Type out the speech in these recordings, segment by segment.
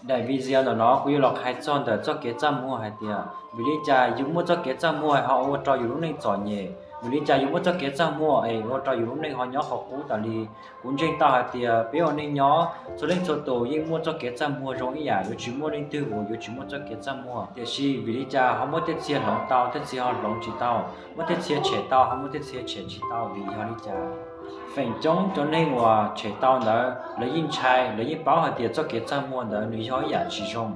Daim video ntawm no kuv yuav los hais txog ntawm txoj kev txaj muag hais tias vim li cas yus muaj txoj kev txaj muag ho ua rau yus lub neej txom nyem, vim li cas yus muaj txoj kev txaj muag es ua rau yus lub neej ho nyob qhov qub tas li. Kuv ntseeg tau hais tias peb ua neej nyob txhua leej txhua tus yeej muaj txoj kev txaj muag zoo ib yam, yuav tsis muaj leej twg uas yuav tsis muaj txoj kev txaj muag. Tiam sis vim li cas ho muaj tej txhia hloov tau, tej txhia ho hloov tsis tau, muaj tej txhia tshem tau ho muaj tej txhia tshem tsis tau, vim yog li cas? Feem coob cov neeg uas tshem tau ntawd lawv yeej ntshai, lawv yeej paub hais tias txoj kev txaj muag ntawd nws yog ib yam tsis zoo,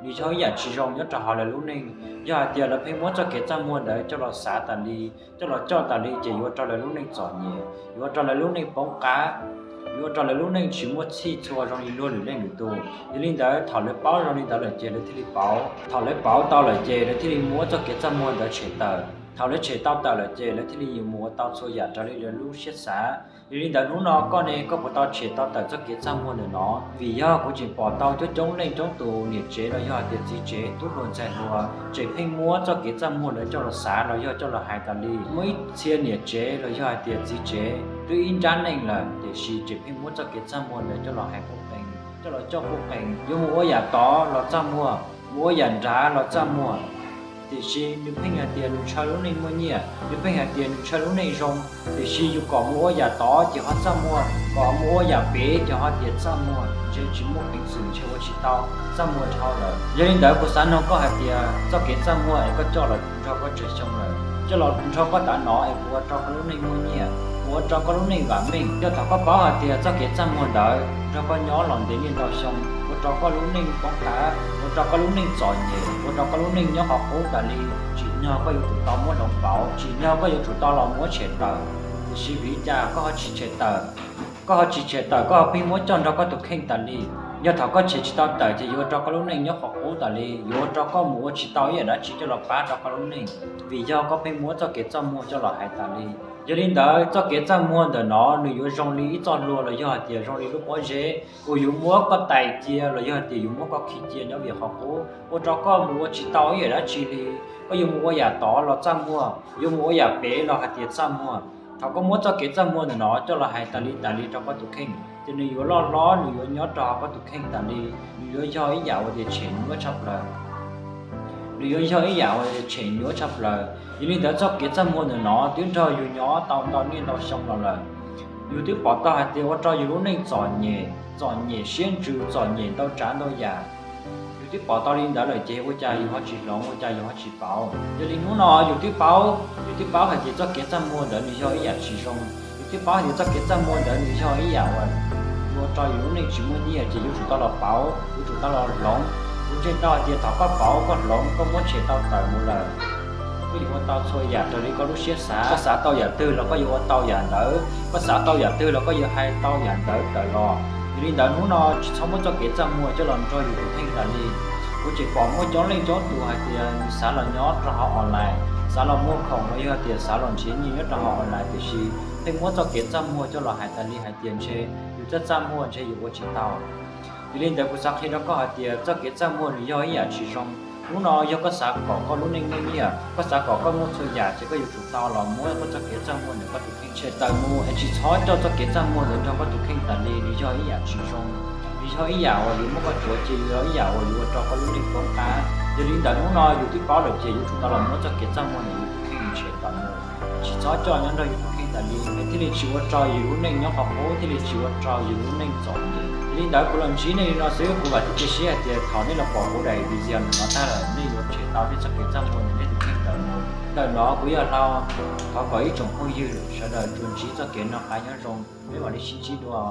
nws yog ib yam tsis zoo nyob rau hauv lawv lub neej. Yog hais tias lawv pheej muab txoj kev txaj muag ntawd coj los xav tas li, coj los coj tas li ces yuav ua rau lawv lub neej txom nyem, yuav ua rau lawv lub neej poob qab, yuav ua rau lawv lub neej tsis muaj txhij txhua zoo li luag lwm leej lwm tus. Yog li ntawd thaum lawv paub zoo li ntawd lawm ces lawv thiaj li pauv, thaum lawv pauv tau lawm ces lawv thiaj li muab txoj kev txaj muag ntawd tshem tawm. Thaum lawv tshem tau tawm lawm ces lawv thiaj li yuav mus ua tau txhua yam raws li lawv lub siab xav. Yog li ntawd hnub no koj ne, koj puas tau tshem tau tawm txoj kev txaj muag ntawm no? Vim yog kuv tseem pom tau coob coob leej coob tus niam tsev los yog hais tias txiv tsev, tub hluas ntxhais hluas tseem pheej muab txoj kev txaj muag ntawd coj los xav los yog coj los hais tas li. Muaj ib txhia niam tsev los yog hais tias txiv tsev twb ib nrab neej lawm tiam sis tseem pheej muab txoj kev txaj muag ntawd coj los hais quj qees, coj los coj quj qees, yuav mus ua yam tod los txaj muag, mus ua yam nrad los txaj muag. Tiam sis nws pheej hais tias nws ntshaw lub neej muaj nyiaj, nws pheej hais tias nws ntshaw lub neej zoo, tiam sis yus kom mus ua yam tod ces ho txaj muag, kom mus ua yam pem ces ho tias txaj muag, ntshe tsis muaj peev xwm, ntshe ua tsis tau, txaj muag dhau lawm. Yog li ntawd kuv xav nug koj hais tias txoj kev txaj muag es koj coj los nrog koj tsawg xyoo lawm? Coj los nrog koj tav no es puas ua rau koj lub neej muaj nyiaj, puas ua rau koj lub neej vam meej? Yog thaum koj paub hais tias txoj kev txaj muag ntawd nrog koj nyob los ntev niaj ntau xyoo ua rau koj lub neej poob qab, ua rau koj lub neej txom nyem, ua rau koj lub neej nyob qhov qub tas li, tsim nyog koj yuav tsum tau muab hloov pauv, tsim nyog koj yuav tsum tau los muab tshem tawm. Tiam sis vim li cas koj ho tsis tshem tawm? Koj ho tsis tshem tawm, koj ho pheej muab coj nrog koj tus kheej tas li. Yog thaum koj tshem tsis tau tawm ces yuav ua rau koj lub neej nyob qhov qub tas li, yuav ua rau koj mus ua tsis tau ib yam dab tsi coj los pab rau koj lub neej, vim yog koj pheej muab txoj kev txaj muag coj los hais tas li. Yog li ntawd txoj kev txaj muag ntawm no nws yuav zoo li ib txoj hlua los yog hais tias zoo li lub pob zeb uas yuav muab koj tais cia los yog hais tias yuav muab koj khi cia nyob vim qhov qub, ua rau koj mus ua tsis tau ib yam dab tsi li. Koj yuav mus ua yam tod los txaj muag, yuav mus ua yam pem los hais tias txaj muag. Thaum koj muab txoj kev txaj muag ntawm no coj los hais tas li tas li rau koj tus kheej ces nws yuav loj hlob, nws yuav nyob rau hauv koj tus kheej tas li, nws yuav yog ib yam uas tias tshem nyuaj tshaj plaws. Nws yuav yog ib yam uas tshem nyuaj tshaj plaws. Yog li ntawd txoj kev txaj muag ntawm no twb nrog yus nyob tau ntau niaj ntau xyoo los lawm. Yus twb pom tau hais tias ua rau yus lub neej txom nyem, txom nyem siab ntsws, txom nyem ntau tsav ntau yam. Yus twb pom tau li ntawd lawm ces ua cas yus ho tsis hloov, ua cas yus ho tsis pauv? Yog li hnub no yus twb paub, yus twb paub hais tias txoj kev txaj muag ntawd nws yog ib yam tsis zoo, yus twb paub hais tias txoj kev txaj muag ntawd nws yog ib yam uas ua rau yus lub neej tsis muaj nyiaj ces yuav tsum tau los pauv, yuav tsum tau los hloov. Kuv ntseeg tau hais tias thaum koj pauv, koj hloov, koj muab tshem tau tawm mus lawm, koj yuav ua tau txhua yam raws li koj lub siab xav. Koj xav tau yam twg los koj yuav ua tau yam ntawd, koj xav tau yam twg los koj yuav hais tau yam ntawd tawm los. Yog li ntawd hnub no tsis txhob muab txoj kev txaj muag coj los nrog yus tus kheej tas li. Kuv tseem pom muaj coob leej coob tus hais tias nws xav los nyob rau hauv online, xav los muag khoom los yog tias xav los nrhiav nyiaj nyob rau hauv online, tiam sis pheej muab txoj kev txaj muag coj los hais tas li hais tias ntshe yus txaj txaj muag ntshe yus ua tsis tau. Yog li ntawd kuv xav qhia rau koj hais tias txoj kev txaj muag nws yog ib yam tsis zoo. Hnub no yog koj xav kom koj lub neej muaj nyiaj, koj xav kom koj muaj txhua yam ces koj yuav tsum tau los muab koj txoj kev txaj muag ntawm koj tus kheej tshem tawm mus, es tsis txhob coj txoj kev txaj muag ntawd nrog koj tus kheej tas li. Nws yog ib yam tsis zoo, nws yog ib yam uas yuav muab koj tsuav ci, yog ib yam uas yuav ua rau koj lub neej poob qab. Yog li ntawd hnub no yus twb paub lawm ces yuav tsum tau los muab txoj kev txaj muag ntawm yus tus kheej tshem tawm mus, tsis txhob coj nyob nrog yus tus kheej tas li, es thiaj li tsis ua rau yus lub neej nyob qhov qub, thiaj li tsis ua rau yus lub neej txom nyem. Yog li ntawd kuv los ntsib nej li no xwb, kuv vam thiab cia siab hais tias thaum nej los pom kuv daim video ntawm no tag lawm nej yuav tshem tau nej txoj kev txaj muag ntawm nej tus kheej tawm mus. Ntawm no kuv yog Hlau, thov kom ib tsoom phooj ywg sawv daws tsuas ntsib txoj kev noj qab nyob zoo, peb mam li sib ntsib dua.